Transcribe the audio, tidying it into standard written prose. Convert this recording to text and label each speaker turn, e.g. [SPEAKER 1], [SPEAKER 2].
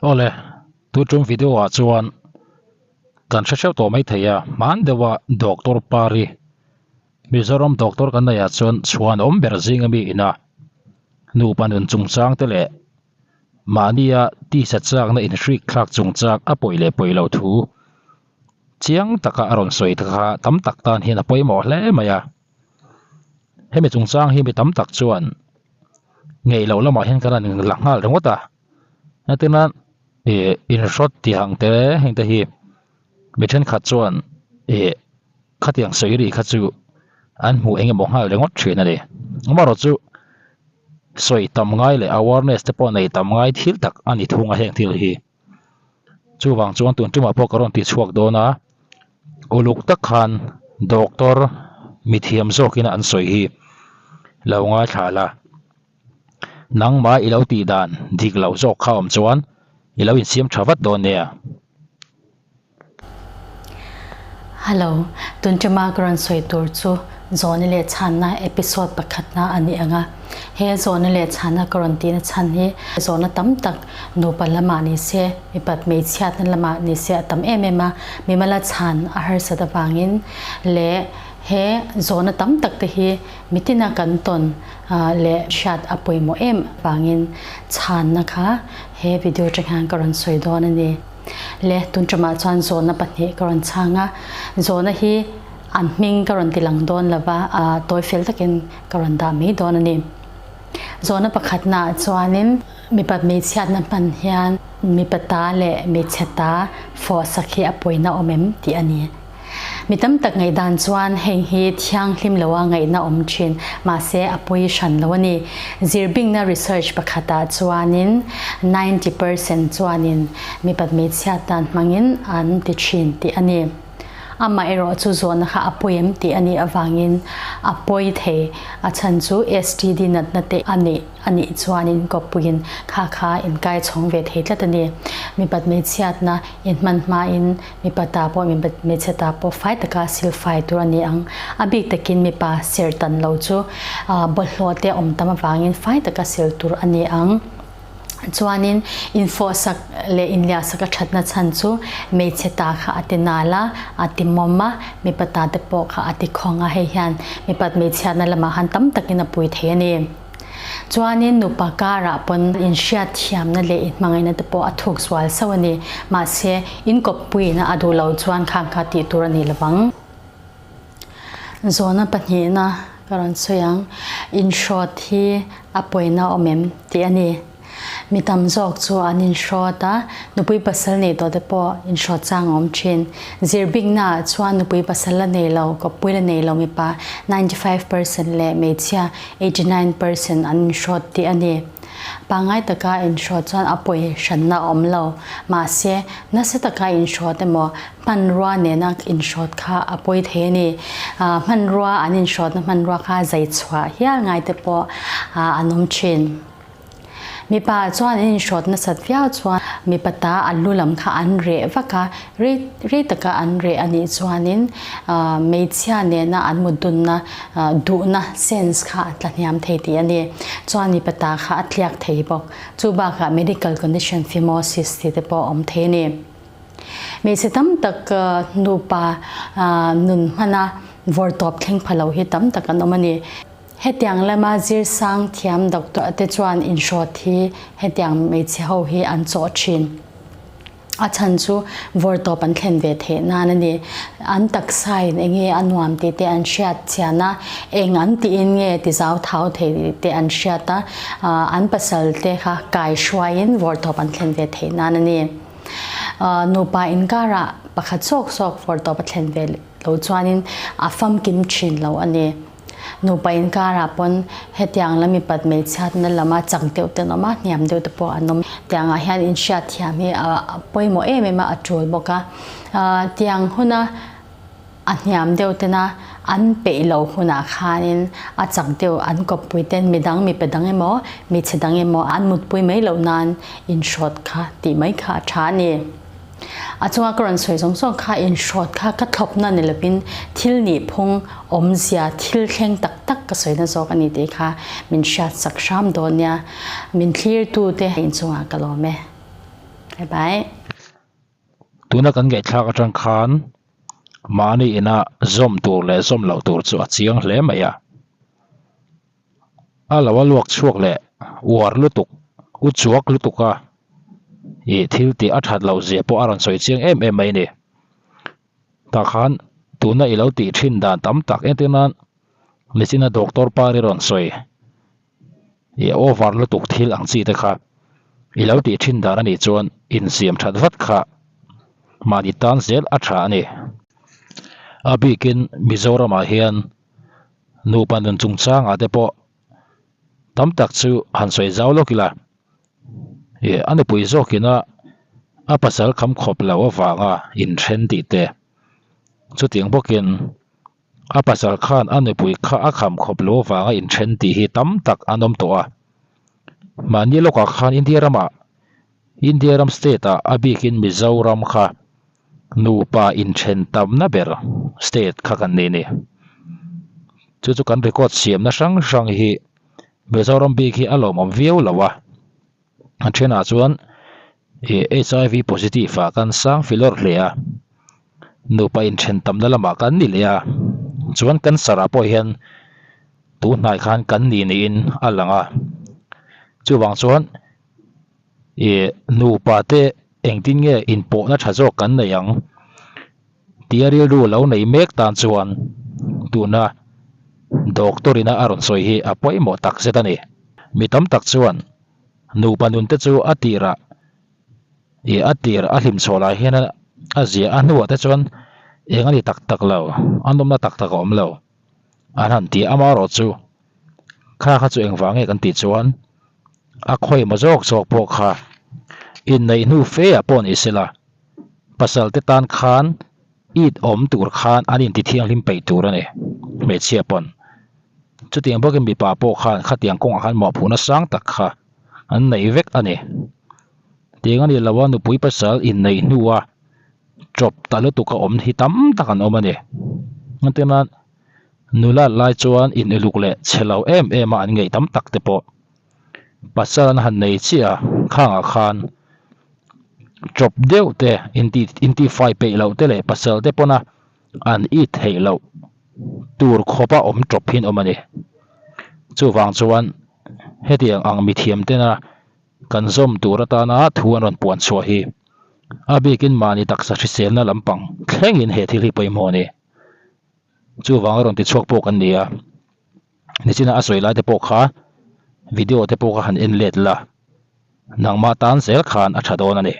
[SPEAKER 1] Awle, tu tum video ah chuan kan hre hreuh tawh mai thei a, hman deuha Doctor Pari, Mizoram Doctor kan neih ah chuan chhuan awm ber zinga mi ina nupa nun chungchang te leh mahnia tisa chakna inhrik thlak chungchang a pawi leh pawi loh thu chiang taka a rawn sawi te kha tam tak tan hian a pawimawh hle mai a. Hemi chungchang hi mi tam tak chuan ngei loh lamah hian kan han la nghal ringawt a, entirna ih inhrawt tih ang te heng te hi mi thenkhat chuan ih khatiang sawi ri kha chu an hmuh eng emaw nghal ringawt thin a ni. Amaherawhchu sawi tam ngai leh awareness te pawh nei tam ngai thil tak a ni thung a heng thil hi. Chuvang chuan tun tumah pawh ka rawn ti chhuak dawn a, uluk tak khan doctor mithiam zawkin an sawi hi lo ngaithla la, nangmah i lo tih dan dik loh zawk kha awm chuan i lo insiam tha vat dawn nia.
[SPEAKER 2] Hello, tun tuma ka rawn sawi tur chu Zawhna leh Chhanna episode pakhatna a ni ang a. He zawhna leh chhanna ka rawn tihna chhan hi zawhna tam tak nupa lamah ni se, mipat hmeichhiatna lamah ni se a tam em em a, mimala chhan a harsat avangin leh he zawhna tam tak te hi mitina kan tawn leh hriat a pawimawh em avangin chhanna kha he video atang hian ka rawn sawi dawn a ni. Le tun ṭamah chuan zawhna pahnih ka rawn chhang a, zawhna hi an hming ka rawn ti lang dawn lo va, a tawi fel takin ka rawn dah mai dawn a ni. Zawhna pakhatnaah chuanin mipat hmeichhiatna hman hian mipa ta leh hmeichhe ta fawh sak hi a pawina awm em tih a ni. Mi tam tak ngaihdan chuan heng hi thianghlim loa ngaihna awm thin, mahse a pawi hran lo a ni. Zirbingna research pakhatah chuanin 90% chuanin mipat hmeichhiat dan hmangin an ti thin tih a ni. Amaherawh chu zawhna kha a pawi em tih a nih avangin a pawi thei, a chhan chu STD natna te a nih. A nih chuanin kawppuiin kha kha inkai chhawng ve thei tlat a ni. Mipat hmeichhiatna inhman hmain mipa ta pawh mipat hmeichhe ta pawh fai taka sil fai tur a ni ang. A bik takin mipa ser tan lo chu bawlhhlawh te awm tam avangin fai taka sil tur a ni ang. Chuanin infawhsak leh inliahsak a thatna chhan chu hmeichhe ta kha a ti nal a, a ti mawm a, mipa ta te pawh kha a ti khawng a, hei hian mipat hmeichhiatna lamah han tam takin a pui thei a ni. Chuanin nupa karah pawn inhriat thiamna leh inhmangaihna te pawh a thuk zual sauh a ni. Mahse, inkawppuina a duh lo chuan khang kha tih tur a ni lovang. Zawhna pahnihna ka rawn sawi ang, inhrawt hi a pawina awm em tih a ni. Mi tam zawk chu an inhrawt a, nupui pasal nei tawh te pawh inhrawt chang a awm thin. Zirbiknaah chuan nupui pasal la nei lo, kawppui la nei lo mipa 95% leh hmeichhia 89% an inhrawt tih a ni. Pangngai taka inhrawt chuan a pawi hranna a awm lo. Mahse, nasa taka inhrawt emaw hmanrua nena inhrawt kha a pawi thei a ni. Hmanrua an inhrawtna hmanrua kha zai chhuah hial ngai te pawh an awm thin. Mipa chuan an inhrawt nasat viau chuan mipa ta an lu lam kha an reh vak a, rei rei taka an reh a nih chuanin hmeichhia nena an mut dunna duhna sense kha a tla hniam thei tih a ni. Chuan mipa ta kha a tliak thei bawk. Chu bakah medical condition phimosis tih te pawh a awm thei a ni. Hmeichhe tam tak nupa nun hmana vawrtawp thleng pha lo hi tam tak an awm a ni. Hetiang lama zirsang thiam doctor te chuan inhrawt hi hetiang hmeichhe ho hi an chawh thin. A chhan chu vawrtawp an thlen ve theih nan a ni. An taksain eng nge a nuam tih te an hriat chian a, eng an tiin nge ti zau thau thei tih te an hriat a, an pasal te kha kai hruaiin vawrtawp an thlen ve theih nan a ni. Nupa inkarah pakhat zawk zawk vawrtawp a thlen ve lo chuanin a famkim thin lo a ni. Nupa inkarah pawn hetiang lam mipat hmeichhiatna lama chak deuh te an awm a, hniam deuh te pawh an awm. Tiangah hian inhriat thiam hi a pawimawh em em a, a tul bawk a. Tiang huna a hniam deuh tena an peih lo hunah khanin a chak deuh an kawppui ten midang mipa dang emaw hmeichhe dang emaw an mutpui mai loh nan inhrawt kha tih mai kha a tha a ni. A chunga ka rawn sawi zawng zawng kha inhrawt kha ka thlawpna ni lovin thil nihphung awmzia thil thleng tak tak ka sawina zawk a ni tih kha min hriatsak hram dawn nia. Min thlirtute inchungah ka lawm e. Bye bye.
[SPEAKER 1] Tuna kan ngaihthlak atang khan mahni ina zawm tur leh zawm loh tur chu a chiang hle mai a. A lo a luak chhuak leh uar lutuk, u chuak lutuk a ih thil tih a that loh zia pawh a rawn sawi chiang em em mai a ni. Tah khan tuna i lo tih thin dan tam tak entir nan Machine-a doctor par i rawn sawi ih over lutuk thil ang chi te kha i lo tih thin dan a nih chuan insiam that vat kha mahni tan zel a tha a ni. A bikin Mizoramah hian nupa nun chungchangah te pawh tam tak chu han sawi zau lawk ila ih a nupui zawkina a pasal kham khawp loh avanga inthen tih te chutiang bawkin A pasal khan a nupui kha a kham khawp lo vanga inthen tih hi tam tak an awm tawh a. Mahni lawkah khan India ramah, India ram state ah a bikin Mizoram kha nupa inthen tamna ber state kha kan ni a ni. Chu chu kan record siamna hrang hrang hi Mizoram bik hi a lawmawm viau lo a. A thenah chuan HIV positive ah kan sang filawr hle a, nupa inthen tamna lamah kan ni leh a, chuan cancer ah pawh hian tun hnai khan kan ni niin a lang a, chuvang chuan ih nupa te engtin nge inpawhna tha zawk kan nei ang tia rilru lo nei mek tan chuan tuna doctor ina a rawn sawi hi a pawimawh tak zet a ni. Mi tam tak chuan nupa nun te chu a tirah ih a tir a hlim chhuah lai hian a zia a hnuah te chuan eng a ni tak tak lo a nawmna tak tak a awm lo an han ti a amaherawh chu kha kha chu engvang nge kan tih chuan a khawi maw zawk zawk pawh kha inneih hnu fe ah pawh ni sela pasal te tan khan it awm tur khan an inti thianghlim peih tur a ni hmeichhia pawn. Chutiang bawkin mipa pawh khan khatiang kawngah khan mawhphurhna sang tak kha an nei vek a ni. Tiang a ni lo a, nupui pasal inneih hnua chawp ta lutuk a awm hi tam tak an awm a ni. Engtin nan nula lai chuan ineluk leh chhe lo em em a an ngei tam tak te pawh pasal an han nei chiah a, khangah khan chawp deuh te inti intifai peih loh te leh pasal te pawna an it theih loh tur khawpa awm tawp hi an awm a ni. Chuvang chuan hetiang ang mithiam tena kan zawm tur atana thu an rawn puan chhuah hi a bikin mahni taksa hriselna lampang thlengin he thil hi pawimawh a ni. Chuvang a rawn ti chhuak pawh kan ni a, nichina a sawi lai te pawh kha video te pawh kha han en let la, nangmah tan zel khan a tha dawn a ni.